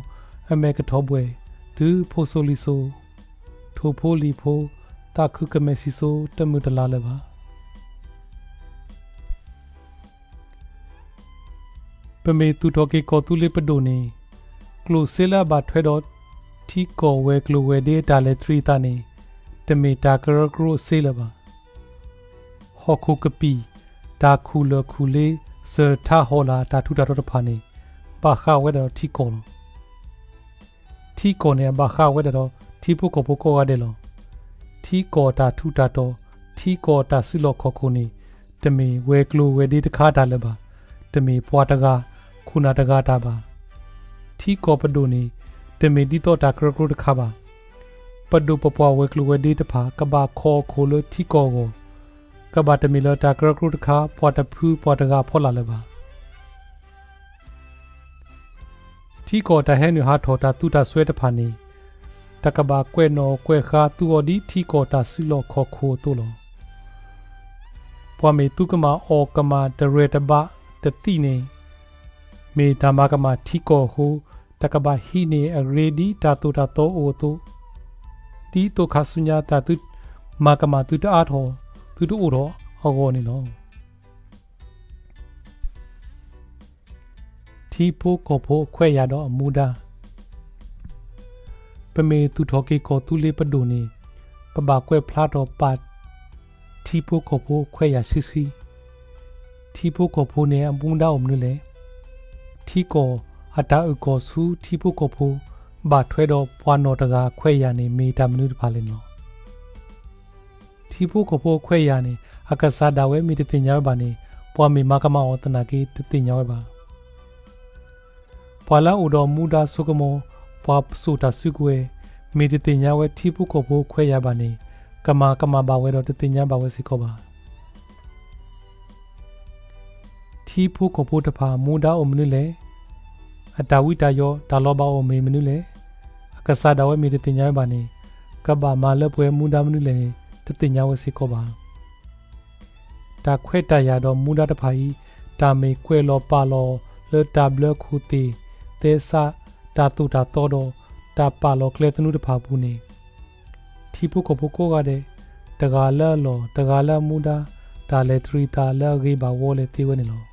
အမဲာ်ကထီၣ်ဘှဲၣ် တုၤဖိစိၤလံၤစိၤ, ထိၣ်ဖိလံၤဖိ သးခုကမဲာ်စံၣ်စိၤတမုာ်တလၤလၢၤဘၣ်. ပမ့ၢ်သူၣ်ထီၣ်က့ၤကီၢ်သူလ့ၤပဒိၣ်န့ၣ် ကျိၣ်စ့လၢအဘၣ်ထွဲဒီး ထံကီၢ်ဝဲၤကျိၤဝဲၤဒ့အတၢ်လဲၤတရံးအသးန့ၣ် တမ့ၢ်တၢ်ကရၢကရိအစ့လၢၤဘၣ်. ဟီၣ်ခိၣ်ကပံာ် တၢ်ခူၣ်လၢၢ်ခူၣ်လ့ စၢၤထးဟီၣ်လာ်တၢ်ထူးတၢ်တီၤတဖၣ်န့ၣ် ဘၣ်ဃးဝဲဒၣ်ဒီးထံကီၢ်လီၤ. ထံကီၢ်န့ၣ် အဘၣ်ဃးဝဲဒၣ်ဒီးထံဖိကီၢ်ဖိကိးဂၤဒဲးလီၤ. ထံကီၢ်တၢ်ထူးတၢ်တီၤ, ထံကီၢ်တၢ်စုလီၢ်ခီၣ်ခိၣ်န့ၣ် တမ့ၢ်ဝဲၤကျိၤဝဲၤဒ့တခါတၢ်လၢၤဘၣ်, တမ့ၢ်ပှၤတဂၤ ခိၣ်နၢ်တဂၤတၢ်ဘၣ်. ထံကီၢ်ပဒိၣ်န့ၣ် တမ့ၢ်ဒ်သိးတၢ်ကရၢကရိတခါဘၣ်. ပဒိၣ်ပပှၢ်ဝဲၤကျိၤဝဲၤဒ့တဖၣ် ကဘၣ်ခိးအခိၣ်လၢထံကီၢ်အဂီၢ်, ကဘၣ်တမ့ၢ်လၢတၢ်ကရၢကရိတခါ ပှၤတဖုပှၤတဂၤအဖီလာ်လၢၤဘၣ်. ထံကီၢ်တၢ်ဟဲနုာ်ဟးထီၣ်တၢ်သူတၢ်စွဲတဖၣ်န့ၣ် တၢ်ကဘၣ်ကွဲးနီၣ်ကွဲးဃါသူအီၤဒ်ထံကီၢ်တၢ်စုလီၢ်ခီၣ်ခိၣ်အသိးလီၤ. ပှၤမ့ၢ်သူကမၣ်အီၣ်ကမၣ်တရဲၣ်တဘးတသံၣ်န့ၣ် မ့ၢ်တၢ်မၤကမၣ်ထံကီၢ်အဃိ တၢ်ကဘၣ်ဟံးန့ၢ်အရ့ဒ်တၢ်သိၣ်တၢ်သီအိၣ်အသိး, ဒ်သိးခါဆူညါတၢ်သုမၤကမၣ်သုတအါထီၣ် သုတအိၣ်ထီၣ်အဂီၢ်န့ၣ်လီၤ. ထံဖိကီၢ်ဖိအခွဲးအယာ်ဒီးအမူဒါ ပမ့ၢ်သူၣ်ထီၣ်က့ၤကီၢ်သူလ့ၤပဒိၣ်န့ၣ် ပဘၣ်ကွဲးဖျါထီၣ်ပာ်ထံဖိကီၢ်ဖိအခွဲးအယာ်ဆှံဆှံ. ထံဖိကီၢ်ဖိန့ၣ်အမူဒါအိၣ်မနုၤလဲၣ်. ထံကီၢ်အတၢ်အုၣ်ကီၤဆူထံဖိကီၢ်ဖိ ဘၣ်ထွဲဒီးပှၤနီၢ်တဂၤအခွဲးအယာ်န့ၣ် မ့ၢ်တၢ်မနုၤတဖၣ်လဲၣ်န့ၣ်လီၤ. ထံဖိကီၢ်ဖိအခွဲးအယာ်န့ၣ် အကစၢ်ဒၣ်ဝဲမ့ၢ်တသ့ၣ်ညါဝဲဘၣ်န့ၣ် ပှၤမ့ၢ်မၤကမၣ်အီၤသနာ်က့တသ့ၣ်ညါဝဲဘၣ်. ပှၤလၢအအိၣ်ဒီးမူဒါဆိကမိၣ် ပှၤစိာ်တၢ်စုကဝဲၤ မ့ၢ်တသ့ၣ်ညါဝဲထံဖိကီၢ်ဖိအခွဲးအယာ်ဘၣ်န့ၣ် ကမၤကမၣ်ဘၣ်ဝဲဒီးတသ့ၣ်ညါဘၣ်ဝဲစ့ၢ်ကီးဘၣ်. ထံဖိကီၢ်ဖိတဖၣ်အမူဒါအိၣ်မနုၤလဲၣ်. အတၢ်ဝံတၢ်ယိး တၢ်လီၤဘၣ်အိၣ်မ့ၢ်မနုၤလဲၣ်. အကစၢ်ဒၣ်ဝဲမ့ၢ်တသ့ၣ်ညါဝဲဘၣ်န့ၣ် ကဘၣ်မၤလၢပှဲၤမူဒါမနုၤလဲၣ်န့ၣ် တသ့ၣ်ညါဝဲစ့ၢ်ကီးဘၣ်. တၢ်ခွဲးတၢ်ယာ်ဒီးမူဒါတဖၣ်အံၤ တၢ်မ့ၢ်ကွဲးလီၤပာ်လီၤလၢတၢ်ဘျၢခိၣ်သ့ၣ် သဲစး တၢ်သိၣ်တၢ်သီဒီး တၢ်ပာ်လီၤကျဲသနူတဖၣ်အပူၤန့ၣ် ထံဖိကီၢ်ဖိကိးဂၤဒဲး တဂၤလၢအလီၢ် တဂၤလၢအမူဒါ တၢ်လဲၤတရံးသးလၢအဂ့ၤဘၣ်ဝီလဲၣ်သ့ဝဲန့ၣ်လီၤ.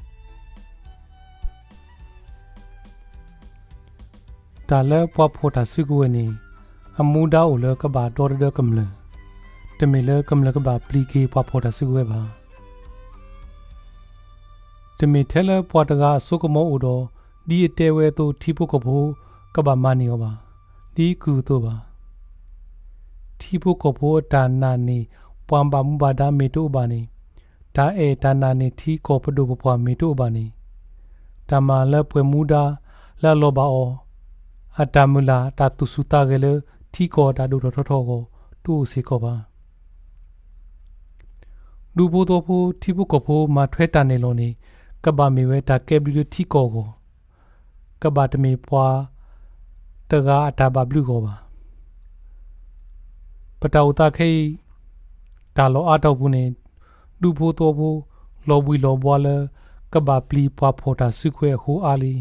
တၢ်လၢပှၤဖီၣ်တၢ်စုကဝဲၤန့ၣ် အမူဒါအိၣ်လၢကဘၣ်ဒီသဒၢကမျၢၢ်, တမ့ၢ်လၢကမျၢၢ်ကဘၣ်ပျံၤက့ၤပှၤဖီၣ်တၢ်စုကဝဲၤဘၣ်. တမ့ၢ်ထဲလၢပှၤတဂၤအစိကမီၤအိၣ်ဒီး ဒ်အတဲဝဲအသိး ထံဖိကီၢ်ဖိကဘၣ်မၤန့ၢ်အီၤဘၣ်, ဒ်ကုၢ်အသိးဘၣ်. ထံဖိကီၢ်ဖိအတၢ်နာ်န့ၢ်ပှၤဘၣ်မူဘၣ်ဒါမ့ၢ်တအိၣ်ဘၣ်န့ၣ်, တၢ်အဲၣ်တၢ်နာ်န့ၢ်ထံကီၢ်ပဒိၣ်ပပှၢ်မ့ၢ်တအိၣ်ဘၣ်န့ၣ်, တၢ်မၤလၢပှဲၤမူဒါလၢအလီၤဘၣ်အီၤ, အတၢ်မုၢ်လၢ်တၢ်သူၣ်ဆူၣ်သးဂဲၤလၢထံကီၢ်အတၢ်ဒိၣ်ထီၣ်ထီထီၣ်အဂီၢ် တအိၣ်စ့ၢ်ကီးဘၣ်. ဒူဖိသဝီဖိ ထံဖိကီၢ်ဖိမၤထွဲတၢ်နဲၣ်လီၤန့ၣ် ကဘၣ်မ့ၢ်ဝဲတၢ်ကဲဘျုးလၢထံကီၢ်အဂီၢ်, ကဘၣ်တမ့ၢ်ပှၤတဂၤအတၢ်ဘၣ်ဘျုးအဂီၢ်ဘၣ်. ပတၢ်အိၣ်သးခဲအံၤ တၢ်လီၢ်အါတီၢ်ပူၤန့ၣ် ဒူဖိသဝီဖိ လီၤဘှံးလီၤဘှါလၢ ကဘၣ်ပျံၤပှၤဖီၣ်တၢ်စုကဝဲၤအဃိအါလံ.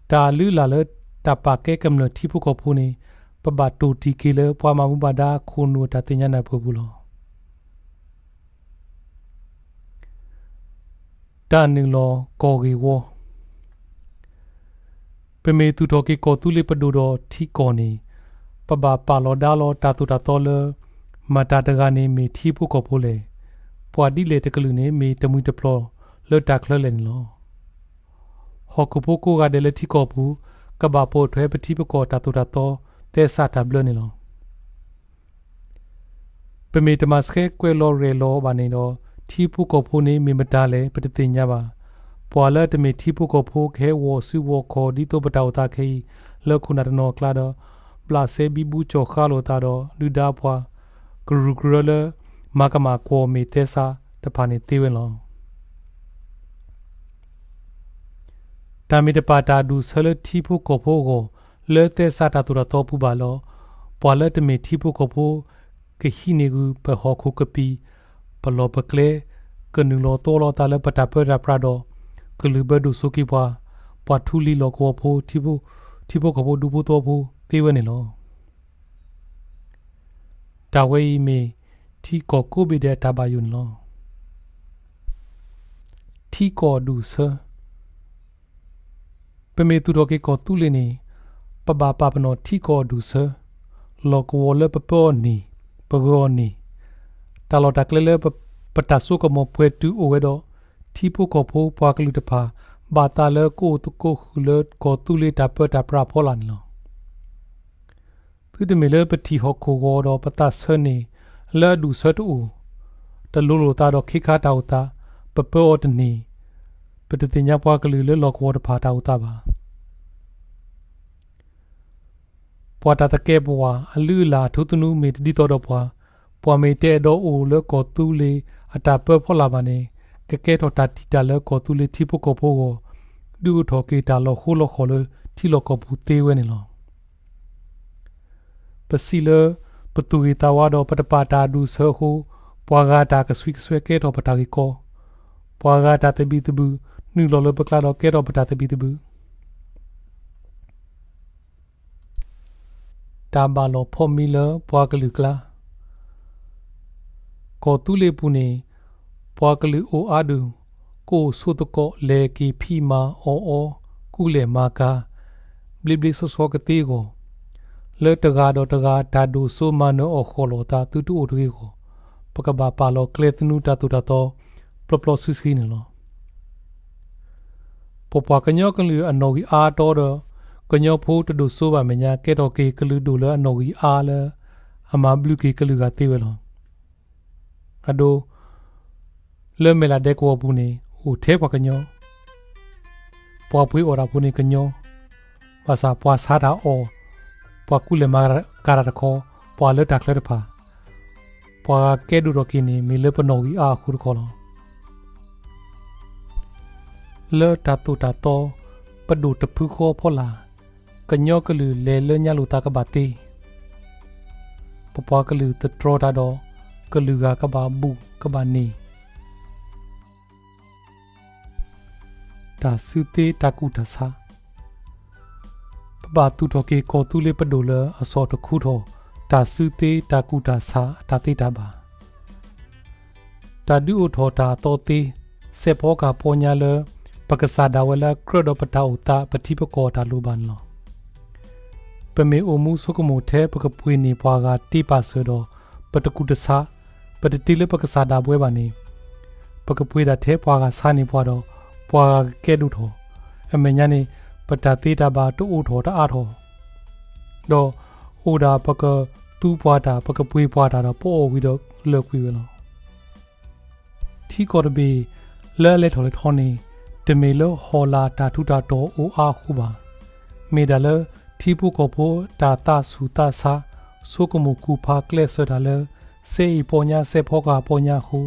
တၢ်အလုၢ်အလၢ်လၢတၢ်ပာ်ကဲကမျၢၢ်ထံဖိကီၢ်ဖိန့ၣ် ပဘၣ်တိၢ်တံၢ်က့ၤလၢပှၤဘၣ်မူဘၣ်ဒါခိၣ်နူာ်အတၢ်သ့ၣ်ညါနၢ်ပၢၢ်အပူၤလီၤ. တၢ်နုာ်လီၤကီၢ်ဂ့ၢ်ဝီ ပမ့ၢ်သူၣ်ထီၣ်က့ၤကီၢ်သူလ့ၤပဒိၣ်ဒီးထံကီၢ်န့ၣ် ပဘၣ်ပာ်လီၤဒါလီၤတၢ်သိၣ်တၢ်သီလၢ မတၤတဂၤန့ၣ်မ့ၢ်ထံဖိကီၢ်ဖိလဲၣ်, ပှၤဒ်လဲၣ်တကလုာ်န့ၣ် မ့ၢ်တမှံၤတပျီၤလၢတၢ်ချၢလဲၣ်န့ၣ်လီၤ. ဟီၣ်ခိၣ်ဖိကိးဂၤဒဲးလၢထံကီၢ်ပူၤ ကဘၣ်ပိာ်ထွဲပထံပကီၢ်တၢ်သိၣ်တၢ်သီ သဲစးတၢ်ဘျၢန့ၣ်လီၤ. ပမ့ၢ်တမၤဆှဲကွဲးလီၤရဲၣ်လီၤဘၣ်န့ၣ်ဒီး ထံဖိကီၢ်ဖိန့ၣ်မ့ၢ်မတၤလဲၣ် ပတသ့ၣ်ညါဘၣ်. ပှၤလၢတမ့ၢ်ထံဖိကီၢ်ဖိကဟဲဝီၢ်စုဝီၢ်ခီၣ်ဒ်သိးပတၢ်အိၣ်သးခဲအံၤ လၢခိၣ်နၢ်တနီၤအကျါဒီး ဘျးစဲဘံဘူကၠီၣ်ဃါလိာ်သးဒီး ဒုၣ်ဒါပှၤ ကရူၢ်ကရၢလၢ မၤကမၣ်ကွီၢ်မ့ၢ်သဲစးတဖၣ်န့ၣ်သ့ဝဲလီၤ. တၢ်မ့ၢ်တပာ်တၢ်အဒူၣ်အဆၢလၢထံဖိကီၢ်ဖိအဂီၢ် လၢသဲစးတၢ်သိၣ်တၢ်သီပူၤဘၣ်လီၤ. ပှၤလၢတမ့ၢ်ထံဖိကီၢ်ဖိ ကဟံးန့ၢ်ဂုၢ်ပဟီၣ်ခိၣ်ကပံာ် ပလီၢ်ပကျဲ ကနုာ်လီၤသီလီၤသးလၢပတၢ်ပၢတၢ်ပြးဒီး ကလုၢ်ဘၢဒိၣ်စိက့ၤပှၤ ပှၤထူလံၤလီၢ်ကဝီၤဖိ ထံဖိကီၢ်ဖိဒူဖိသဝီဖိသ့ဝဲန့ၣ်လီၤ. တၢ်ဝဲအံၤမ့ၢ်ထံကီၢ်ကိးဘ့ၣ်ဒဲးအတၢ်ဘၣ်ယိၣ်န့ၣ်လီၤ. ထံကီၢ်အဒူၣ်အဆၢ ပမ့ၢ်သူၣ်ထီၣ်က့ၤကီၢ်သူလ့ၤန့ၣ် ပဘၣ်ပာ်ပနီၣ်ထံကီၢ်အဒူၣ်အဆၢ, လီၢ်ကဝီၤလၢပပၢအီၤန့ၢ်, ပဂၢၤအီၤန့ၢ်, တၢ်လီၢ်တၢ်ကျဲလၢပတၢ်စိကမီၤပှဲၤတုၤအိၣ်ဝဲဒီး ထံဖိကီၢ်ဖိပှၤကလုာ်တဖၣ် ဘၣ်သးလၢကအိၣ်သကိးဃုာ်လၢကီၢ်သူလ့ၤတၢ်ပၢတၢ်ပြးအဖီလာ်န့ၣ်လီၤ. သုတမ့ၢ်လၢပထံၣ်ဟီၣ်ခိၣ်ဂီၤဒီးပသးဆၢန့ၢ် လၢအဒူၣ်အဆၢတအိၣ်, တလိၤလိာ်သးဒီးခ့ခါတၢ်အိၣ်သး, ပပၢအီၤတန့ၢ်, ပတသ့ၣ်ညါပှၤကလုာ်လၢလီၢ်ကဝီၤတဖၣ်တၢ်အိၣ်သးဘၣ်. ပှၤတၢ်သကဲးပဝး အလုၢ်အလၢ်အထူသနူမ့ၢ်တဒ်သိးဒီးပှၤ, ပှၤမ့ၢ်တအဲၣ်ဒိးအိၣ်လၢကီၢ်သူလ့ၤအတၢ်ပၢဖီလာ်ဘၣ်န့ၣ်, ကကဲထီၣ်တၢ်တံာ်တာ်လၢကီၢ်သူလ့ၤထံဖိကီၢ်ဖိအဂီၢ်, ဒုးအိၣ်ထီၣ်က့ၤတၢ်လီၤဃိလီၤဃီၤလၢထံလီၢ်ကီၢ်ပူၤသ့ဝဲန့ၣ်လီၤ. ပစံးလၢ ပသူၣ်ဂ့ၤသးဝါဒီးပတပာ်တၢ်အဒူၣ်အဆၢအဃိ, ပှၤဂၤတၢ်ကဆှံကဆှဲကဲထီၣ်ပတၢ်ဂ့ၢ်ကီ, ပှၤဂၤတၢ်သဘံၣ်သဘုၣ် နုာ်လီၤလၢပကျါဒီးကဲထီၣ်ပတၢ်သဘံၣ်သဘုၣ်. တၢ်ဘၣ်လီၤဖီၣ်မံလၢပှၤကလုာ်ကျါ. ကီၢ်သူလ့ၤပူၤန့ၣ် ပှၤကလုာ်အိၣ်အါဒူၣ်, ကအိၣ်ဆိးသကိး လဲၤက့ၤဖံးမၤအီၣ်အီ, ကူၣ်လဲၤမၤကၤ, ဘျ့ဘျ့ဆှီဆှီကသ့အဂီၢ်, လၢတဂၤဒီးတဂၤတၢ်ဒိၣ်စိမၤနၢၤအီၣ်ဃီၣ်လိာ်အသးသုတအိၣ်တဂ့ၤအဂီၢ်, ပကဘၣ်ပာ်လီၤကျဲသနူတၢ်သိၣ်တၢ်သီ ပျီပျီဆှံဆှံန့ၣ်လီၤ. ပပှၤကညီကလုာ်အနီၣ်ဂံၢ်အါတီဒီး ကညီဖိတဒိၣ်စိဘၣ်အမဲာ်ညါ ကဲထီၣ်က့ၤကလုာ်ဒိၣ်လၢအနီၣ်ဂံၢ်အါလၢ အမၤဘျုးက့ၤကလုာ်ဂၤသ့ဝဲလီၤ. အဒိ လၢမဲၢ်လးဒဲကဝီၤပူၤန့ၣ် အိၣ်ထဲပှၤကညီ, ပှၤပှ့ၤအီၣ်တၢ်ဖိန့ၣ်ကညီ, ဘၣ်ဆၣ်ပှၤဆါတၢ်အီၣ်, ပှၤကူၣ်လဲၤမၤကၤတၢ်တခီ, ပှၤလၢတၢ်ချၢတဖၣ်, ပှၤဂၤကဲဒိၣ်ထီၣ်က့ၤန့ၣ် မ့ၢ်လၢပနီၣ်ဂံၢ်အါအဃိတခီလီၤ. လၢတၢ်သိၣ်တၢ်သီ ပဒိၣ်တဖုဃီအဖီလာ်, ကညီကလုာ်လဲၤလၢညါလိာ်သးကဘၣ်သ့, ပပှၤကလုာ်သတြီၤတၢ်ဒီး ကလုာ်ဂၤကဘၣ်ဘူၣ်ကဘၣ်န့ၢ် တၢ်စုသ့တၢ်ကူၣ်တၢ်ဆး. ပဘၣ်သူၣ်ထီၣ်က့ၤကီၢ်သူလ့ၤပဒိၣ်လၢအဆီၣ်တခူထီၣ် တၢ်စုသ့တၢ်ကူၣ်တၢ်ဆးအတၢ်သ့တၢ်ဘၣ်. တၢ်ဒုးအိၣ်ထီၣ်တၢ်အသီသ့ စဲးဖီကဟၣ်ပီညါလၢ ပကစၢ်ဒၣ်ဝဲလၢအကြၢးဒီးပတၢ်အိၣ်သး ပထံပကီၢ်အတၢ်လိၣ်ဘၣ်န့ၣ်လီၤ. ပမ့ၢ်အိၣ်မူဆိကမိၣ်ထဲပကပှ့ၤန့ၢ်ပှၤဂၤတ့ပာ်စၢၤဒီး ပတကူၣ်တဆး, ပတတ့လၢပကစၢ်ဒၣ်ဝဲဘၣ်န့ၣ်, ပကပှ့ၤဒၣ်ထဲပှၤဂၤဆါန့ၢ်ပှၤဒီး ပှၤဂၤကကဲဒိၣ်ထီၣ်, အမဲာ်ညါန့ၣ် ပတၢ်သ့တၢ်ဘၣ်တအိၣ်ထီၣ်တအါထီၣ် ဒီးအိၣ်ဒၣ်ပကသူပှၤတၢ် ပကပှ့ၤပှၤတၢ်ဒီး ပအီၣ်ဝံၤဒီးလၢာ်ကွံာ်ဝဲလီၤ. ထံကီၢ်တဘ့ၣ်လၢအလဲၤထီၣ်လဲၤထီန့ၣ် တမ့ၢ်လၢဟီၣ်လာ်တၢ်ထူးတၢ်တီၤအိၣ်အါအဃိဘၣ်. မ့ၢ်ဒၣ်လၢထံဖိကီၢ်ဖိတၢ်သးဆူၣ်သးဆါ ဆိကမိၣ်ကူၣ်ဖးကျဲးစၢးတၢ်လၢ စဲအ့ၣ်ပီညါစဲးဖီကဟၣ်ပီညါအဃိ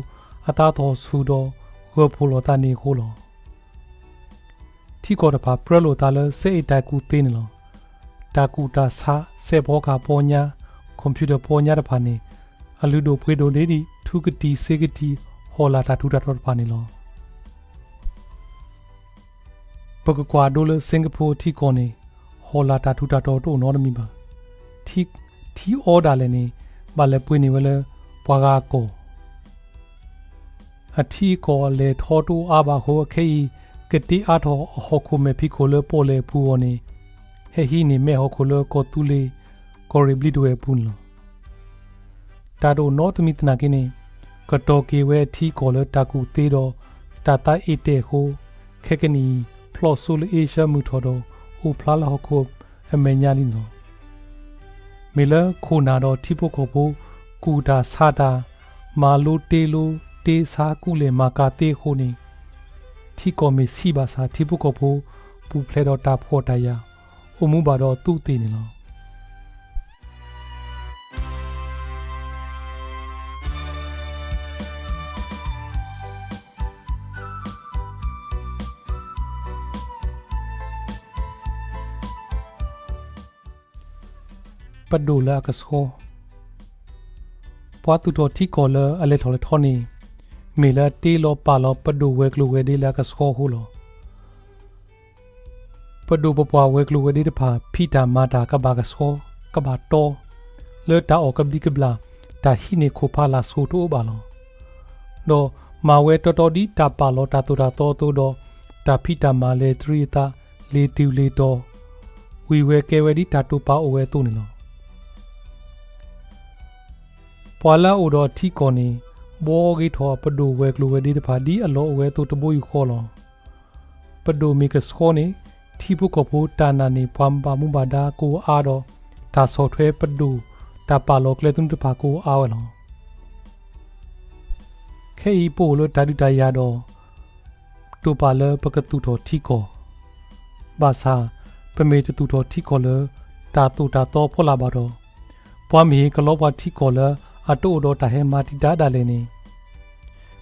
အသးထီၣ်ဆူၣ်ဒီးဂၢၢ်ဖှိၣ်လိာ်သးန့ၣ်အဃိလီၤ. ထံကီၢ်တဖၣ်ပြၢလိာ်သးလၢစဲအ့ၣ်တၢ်ကူၣ်သ့န့ၣ်လီၤ. တၢ်ကူၣ်တၢ်ဆး စဲးဖီကဟၣ်ပီညါ computer ပီညါတဖၣ်န့ၣ် အလုၢ်ဒိၣ်ပှ့ၤဒိၣ်ဒ်ထူကတံၤစ့ကတံၤ ဟီၣ်လာ်တၢ်ထူးတၢ်တီၤတဖၣ်န့ၣ်လီၤ. ပကကွၢ်ဒိလၢ Singapore ထံကီၢ်န့ၣ် ဟီၣ်လာ်တၢ်ထူးတၢ်တီၤတအိၣ်နီတမံၤဘၣ်. ထံအီဒၣ်လဲာ်န့ၣ် ဘၣ်လဲၤပှ့ၤန့ၢ်ဝဲလၢပှၤဂၤအကီၢ် အထံအကီၢ်အလဲၤထီတအိၣ်အါဘၣ်အဃိ ခဲအံၤ ကတ့အါထီၣ်အဟီၣ်ခိၣ်မဲာ်ဖံးခိၣ်လၢပီၣ်လဲၣ်အပူၤအဂီၢ်န့ၣ် ဟဲဟံးန့ၢ်မဲာ်ဟီၣ်ခိၣ်လၢကီၢ်သူလ့ၤ ကီၢ်ရ့ၣ်ဘျံးတဝဲၢ်အပူၤန့ၣ်လီၤ. တၢ်တအိၣ်နီတမံၤသနာ်က့န့ၣ် ကတီၤက့ၤဝဲအထံအကီၢ်လၢတၢ်ကူၣ်သ့ဒီးတၢ်သးအ့ၣ်တဲာ်အဃိ ခဲကနံၣ်အံၤ ဖျိးစိလၢအ့ရှၢမုၢ်ထီၣ်ဒီး အိၣ်ဖျါလၢဟီၣ်ခိၣ်အမဲာ်ညါလံန့ၣ်လီၤ. မ့ၢ်လၢခိၣ်နၢ်ဒီးထံဖိကီၢ်ဖိ ကူၣ်တၢ်ဆးတၢ်, မၤလိတ့လိတ့ဆါကူၣ်လဲၤမၤကၤသ့အဃိန့ၣ် ထံကီၢ်မ့ၢ်ဆံးဘၣ်ဆၣ် ထံဖိကီၢ်ဖိပူၤဖျဲးဒီးတၢ်ဖှီၣ်တၢ်ယာ်, အိၣ်မူဘၣ်ဒီးသူးသ့ၣ်န့ၣ်လီၤ. ပဒိၣ်လၢအကဆှီ. ပှၤသူၣ်ထီၣ်ထံကီၢ်လၢအလဲၤထီၣ်လဲၤထီန့ၣ် မ့ၢ်လၢအတ့လီၤပာ်လီၤပဒိၣ်ဝဲၤကျိၤဝဲၤဒ့လၢအကဆှီအဃိလီၤ. ပဒိၣ်ပပှၢ်ဝဲၤကျိၤဝဲၤဒ့တဖၣ် ဖံးတၢ်မၤတၢ်ကဘၣ်ကဆှီ, ကဘၣ်တီ, လၢတၢ်အီၣ်ကဘျံးကဘျၣ်, တၢ်ဟံးန့ၢ်ခိၣ်ဖးလာ်ဆိးတအိၣ်ဘၣ်လီၤ. ဒီးမၤဝဲတီတီဒ်တၢ်ပာ်လီၤတၢ်သိၣ်တၢ်သီအသိးဒီး တၢ်ဖံးတၢ်မၤလဲၤတရံးအသး, လ့ၤတုၤလ့ၤတီၤ, ဝံၤဝဲကဲဝဲဒ်တၢ်တိာ်ပာ်အိၣ်ဝဲအသိးန့ၣ်လီၤ. ပှၤလၢအအိၣ်ဒီးအထံအကီၢ်န့ၣ် ဘှီဂ့ၤထီၣ်ပဒိၣ်ဝဲၤကျိၤဝဲၤဒ့တဖၣ်ဒ်အလီၢ်အိၣ်ဝဲအသိးတဘိယူၢ်ဃီလီၤ. ပဒိၣ်မ့ၢ်ကဆှီန့ၣ် ထံဖိကီၢ်ဖိတၢ်နာ်န့ၢ်ပှၤဘၣ်မူဘၣ်ဒါကအိၣ်အါဒီး တၢ်ဆီၣ်ထွဲပဒိၣ်တၢ်ပာ်လီၤကျဲသနူတဖၣ်ကအိၣ်အါဝဲလီၤ. ခဲအံၤပအိၣ်လၢတၢ်ဒုးတၢ်ယၤဒီး တိာ်ပာ်လၢပကသူၣ်ထီၣ်ထံကီၢ်, ဘၣ်ဆၣ် ပမ့ၢ်တသူၣ်ထီၣ်ထံကီၢ်လၢ တၢ်သိၣ်တၢ်သီဖီလာ်ဘၣ်ဒီး, ပှၤမ့ၢ်ဟ့ၣ်ကလီပှၤထံကီၢ်လၢအတအိၣ်ဒီးတၢ်ဟဲမၤတံာ်တာ်ဒၣ်လဲာ်န့ၣ်,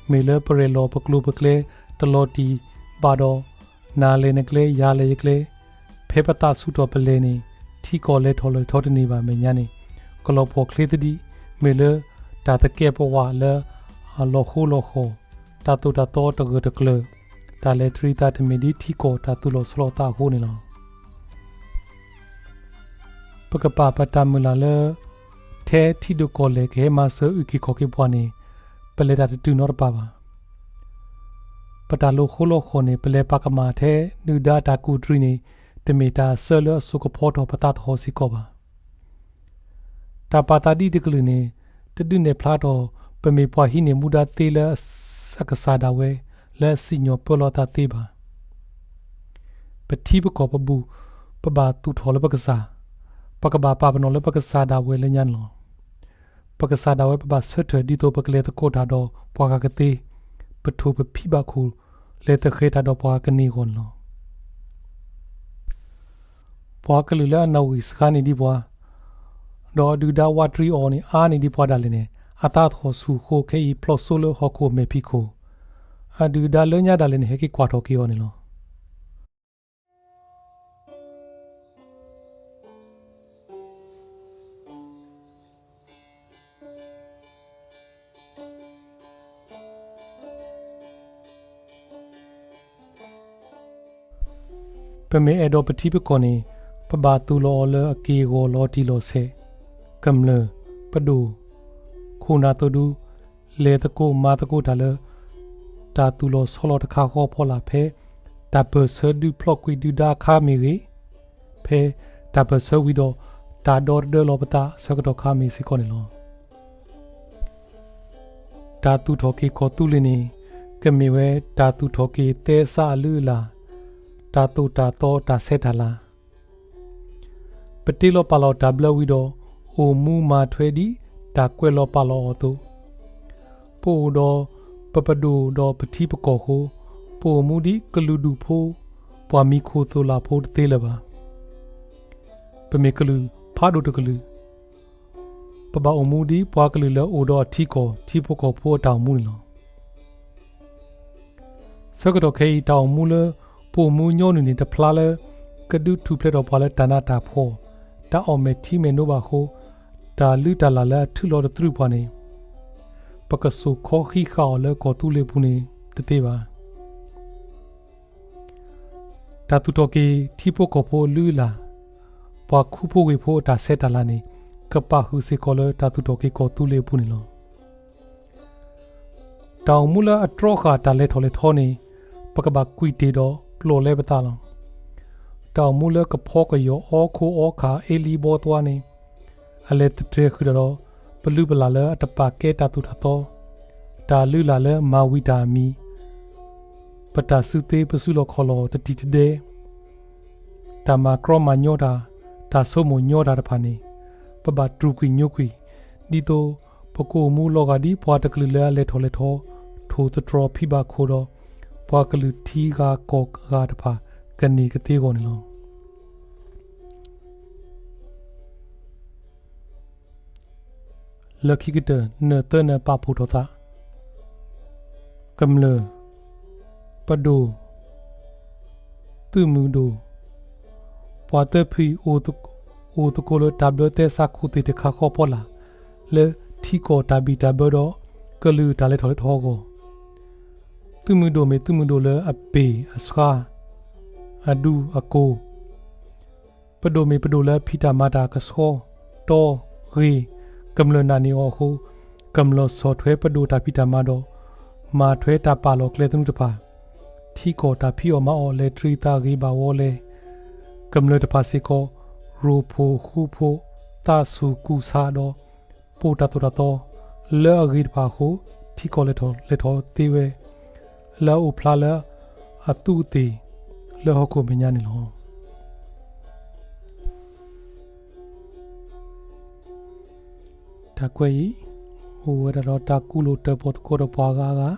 မ့ၢ်လၢပရဲၣ်လီၤပကျိၤပကျဲတလီၤတံၢ်ဘၣ်ဒီး, နၤလဲၤနကျဲ ယၤလဲၤယကျဲ, ဖဲပသးဆူၣ်ထီၣ်ပလဲၤန့ၣ် ထံကီၢ်လဲၤထီၣ်လဲၤထီတန့ၢ်ဘၣ်အမဲာ်ညါန့ၣ်, ကလီၤပှီၢ်ချ့သဒံး မ့ၢ်လၢတၢ်သကဲးပဝးလၢအလီၤဃိလီၤဃီၤ, တၢ်သိၣ်တၢ်သီတဂၢၢ်တကျၢၤ, တၢ်လဲၤတရံးသးတမ့ၢ်ဒ်ထံကီၢ်တၢ်သူၣ်လီၤဆီလီၤသးအဃိန့ၣ်လီၤ. ပကပာ်ပတၢ်မုၢ်လၢ်လၢ ထဲထံဒိၣ်ကီၢ်လဲၢ်ကဟဲမၤစၢၤအုၣ်က့ၤခီၣ်က့ၤပှၤန့ၣ် ပလဲၤတၢ်တတုၤနီတပၤဘၣ်. ပတၢ်လိၤဃိလီၤဃီၤန့ၣ် ပလဲၤပာ်ကမၣ်ထဲဒုၣ်ဒါတၢ်ကူၣ်တရံးန့ၣ် တမ့ၢ်တၢ်အစၢလၢအစိကဖီထီၣ်ပသးသဟီၣ်စ့ၢ်ကီးဘၣ်. တၢ်ပာ်သးဒ်တကလုာ်န့ၣ် တဒုးနဲၣ်ဖျါထီၣ် ပမ့ၢ်ပှၤဟံးန့ၢ်မူဒါသ့လၢအကစၢ်ဒၣ်ဝဲ လၢအစံၣ်ညီၣ်ပၢလီၤသးသ့ဘၣ်. ပထံပကီၢ်ပဘူၣ် ပဘၣ်သူၣ်ထီၣ်လၢပကစၢ်, ပကဘၣ်ပာ်ပနီၣ်လၢပကစၢ်ဒၣ်ဝဲလၢညါန့ၣ်လီၤ. ပကစၢ်ဒၣ်ဝဲပဘၣ်ဆၢထၢၣ်ဒ်သိးပကလဲၤသကိးတၢ်ဒီးပှၤဂၤကသ့, ပထိၣ်ပဖံးဘၣ်ခိၣ် လဲၤသဃဲၤတၢ်ဒီးပှၤဂၤကန့ၢ်အဂီၢ်န့ၣ်လီၤ. ပှၤကလုာ်လၢအနီၣ်ဂံၢ်စှၤန့ၢ်ဒံးပှၤ, ဒီးအဒုၣ်ဒါဝးတရံးအီၤန့ၣ် အါန့ၢ်ဒံးပှၤဒၣ်လဲာ်န့ၣ် အသးသဟီၣ်ဆူၣ်ဃိခဲအံၤဖျိးစိလၢဟီၣ်ခိၣ်အမဲာ်ဖံးခိၣ်, အဒုၣ်အဒါလၢညါဒၣ်လဲာ်န့ၣ် ဟဲက့ၤကွၢ်ထီၣ်က့ၤအီၤန့ၣ်လီၤ. ပမ့ၢ်အဲၣ်ဒိးပထံပကီၢ်န့ၣ် ပဘၣ်သူၣ်လီၤအီၤလၢအက့ၢ်အဂီၤလီၤတံၢ်လီၤဆဲး, ကမျၢၢ်, ပဒိၣ်, ခိၣ်နၢ်သိးဒူ, လဲၤသကိးမၤသကိးတၢ်လၢ တၢ်သူၣ်လီၤဆီလီၤတခါဃီဖီလာ်ဖဲ တၢ်ပၢၢ်ဆၢဒုးဖျိးကွံာ်ဒုၣ်ဒါအခါမ့ၢ်ဂ့ၤ, ဖဲတၢ်ပၢၢ်ဆၢဝံၤဒီး တၢ်ဒီတဒၢလီၤပသးအဆၢကတီၢ်ခါမ့ၢ်စ့ၢ်ကီးန့ၣ်လီၤ. တၢ်သူၣ်ထီၣ်က့ၤကီၢ်သူလ့ၤန့ၣ် ကမ့ၢ်ဝဲတၢ်သူၣ်ထီၣ်က့ၤသဲစးအလုၢ်အလၢ်, တၢ်သိၣ်တၢ်သီတၢ်ဆဲးတၢ်လၤ, ပတ့လီၤပာ်လီၤတၢ်ဘျၢဝံၤဒီး အိၣ်မူမၤထွဲဒ်တၢ်ကွဲးလီၤပာ်လီၤအီၤအသိး, ပအိၣ်ဒီးပပဒိၣ်ဒီးပထံပကီၢ်အဃိ, ပအိၣ်မူဒ်ကလုာ်ဒူၣ်ဖိ, ပှၤမံခိၣ်သိၣ်လၢ်ဖိတသ့လၢၤဘၣ်. ပမ့ၢ်ကလုာ်ဖးဒိၣ်တကလုာ်, ပဘၣ်အိၣ်မူဒ်ပှၤကလုာ်လၢအအိၣ်ဒီးအထံကီၢ်ထံဖိကီၢ်ဖိအတၢ်အိၣ်မူန့ၣ်လီၤ. ဆၢကတီၢ်ခဲအံၤ တၢ်အိၣ်မူလၢပအိၣ်မူညီနုၢ်န့ၣ် တဖျါလၢကဒုးထူၣ်ဖျဲးထီၣ်ပှၤလၢတၢ်နးတၢ်ဖှီၣ်, တၢ်အီၣ်မဲာ်ထံမဲာ်နိဘၣ်အဃိ, တၢ်လုၢ်တၢ်လၢ်လၢအထုးလီၤတသရူးပှၤန့ၣ် ပကစိာ်ခီဃံးဃာ်အီၤလၢကီၢ်သူလ့ၤအပူၤန့ၣ်တသ့ဘၣ်. တၢ်သူၣ်ထီၣ်က့ၤထံဖိကီၢ်ဖိအလုၢ်အလၢ်, ပှၤခူဖိဝ့ၢ်ဖိအတၢ်ဆဲးတၢ်လၤန့ၣ် ကပာ်ဃုာ်စ့ၢ်ကီးလၢတၢ်သူၣ်ထီၣ်က့ၤကီၢ်သူလ့ၤအပူၤန့ၣ်လီၤ. တၢ်အိၣ်မူလၢအတြီဃာ်တၢ်လဲၤထီၣ်လဲၤထီန့ၣ် ပကဘၣ်ကွံာ်တ့ၢ်ဒီးပျိာ်လဲပသးလီၤ. တၢ်အိၣ်မူလၢကဖီကယီၤအီခိၣ်အီခၣ်အ့လံအဘီအသွါန့ၣ် အလဲၤသတြဲၤဃုာ်တၢ်ဒီးပလုၢ်ပလၢ်လၢအတပာ်ကဲတၢ်သိၣ်တၢ်သီ, တၢ်လုၢ်လၢ်လၢမၤဝံၤတၢ်အမံၤ, ပတၢ်စုသ့ပစုလီၢ်ခီၣ်လီၢ်တတံာ်တဒဲ, တၢ်မၤကြီမၤညီတၢ်, တၢ်ဆိကမိၣ်ညီတၢ်တဖၣ်န့ၣ် ပဘၣ်တြူာ်ကွံာ်ညိကွံာ်, ဒ်သိးပကအိၣ်မူလီၤဂာ်ဒ်ပှၤတကလုာ်လၢအလဲၤထီၣ်လဲၤထီ, ထိၣ်သတြီၤဖံးဘၣ်ခိၣ်ဒီး ပှၤကလုာ်ထံဂၤကီၢ်ဂၤတဖၣ်ကန့ၢ်ကသ့အဂီၢ်န့ၣ်လီၤ. လၢခံကတၢၢ် နၢ်သၢနၢ်ပာ်ဖှိၣ်ထီၣ်သး, ကမျၢၢ်, ပဒိၣ်, သုးမုၢ်ဒိၣ်, ပှၤသၢဖုၣ် အိၣ်သကိးလၢတၢ်ဘျၢသဲစးခိၣ်သ့ၣ်တခါဃီဖီလာ် လၢထံကီၢ်တၢ်ဘံၣ်တၢ်ဘၢဒီးကလုာ်တၢ်လဲၤထီၣ်လဲၤထီအဂီၢ်, သုးမုၢ်ဒိၣ်မ့ၢ်သုးမုၢ်ဒိၣ်လၢအပ့ၢ်အဆှါ, အဒူအကိၢ် ပဒိၣ်မ့ၢ်ပဒိၣ်လၢအဖံးတၢ်မၤတၢ်ကဆှီ, တီ, ဂ့ၤ, ကမျၢၢ်နာ်န့ၢ်အီၤအဃိ, ကမျၢၢ်ဆီၣ်ထွဲပဒိၣ်တၢ်ဖံးတၢ်မၤဒီး မၤထွဲတၢ်ပာ်လီၤကျဲသနူတဖၣ်, ထံကီၢ်တၢ်ဖံးအီၣ်မၤအီၣ်လဲၤတရံးသးဂ့ၤဘၣ်ဝီလဲၣ်, ကမျၢၢ်တဖၣ်စ့ၢ်ကီး ရိၣ်ဖှိၣ်ဃူဖိး သးဆူၣ်ကူၣ်ဆးဒီး ပိာ်တၢ်သိၣ်တၢ်သီ လၢအဂ့ၤတဖၣ်အဃိ ထံကီၢ်လဲၤထီၣ်လဲၤထီသ့ဝဲ လၢအအိၣ်ဖျါလၢအသူးအသ့ၣ် လၢဟီၣ်ခိၣ်မဲာ်ညါန့ၣ်လီၤ. တၢ်ကွဲးအံၤ အိၣ်ဝဲဒၣ်ဒီးတၢ်ကူၣ်လိာ်တၢၣ်ပီၣ်သကိးဒီးပှၤဂၤအဂၤ,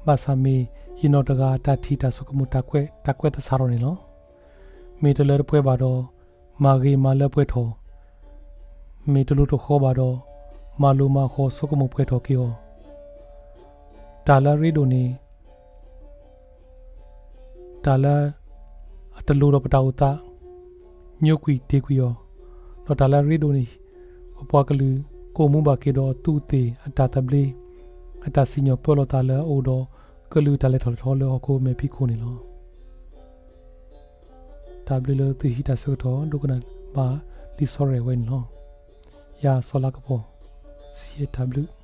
ဘၣ်ဆၣ်မ့ၢ်ယနီၢ်တဂၤအတၢ်ထံၣ်တၢ်ဆိကမိၣ်တၢ်ကွဲး တၢ်ကွဲးသဆၣ်ထီၣ်န့ၣ်လီၤ. မ့ၢ်တလၢတပှဲၤဘၣ်ဒီး မၤဂ့ၤမၤလၢပှဲၤထီၣ်, မ့ၢ်တလိၤတဃီၤဘၣ်ဒီး, မၤလိၤမၤဃီၤဆိကမိၣ်ပှဲၤထီၣ်က့ၤအီၤ. တၢ်လၢအရ့ဒိၣ်န့ၣ် တၢ်လၢအတလိၤဒီးပတၢ်အိၣ်သး, ညိကွံာ်တ့ၢ်ကွံာ်အီၤ, ဒီးတၢ်လၢအရ့ဒိၣ်န့ၣ် ပပှၤကလုာ်ကအိၣ်မူဘၣ်က့ၤဒီးအသူးအသ့ၣ်, အတၢ်သဘျ့, အတၢ်စံၣ်ညီၣ်ပၢလီၤသးလၢအအိၣ်ဒီးကလုာ်တၢ်လဲၤထီၣ်လဲၤထီလၢဟီၣ်ခိၣ်မဲာ်ဖံးခိၣ်န့ၣ်လီၤ. တၢ်ဘျုးလၢသုဟံးတၢ်ဆၢကတီၢ်ဒိကနၣ်ဘၣ်လံာ်စီဆှံအဝဲန့ၣ်လီၤ. ယၤစီၤလါကပီၤ, စံးတၢ်ဘျုး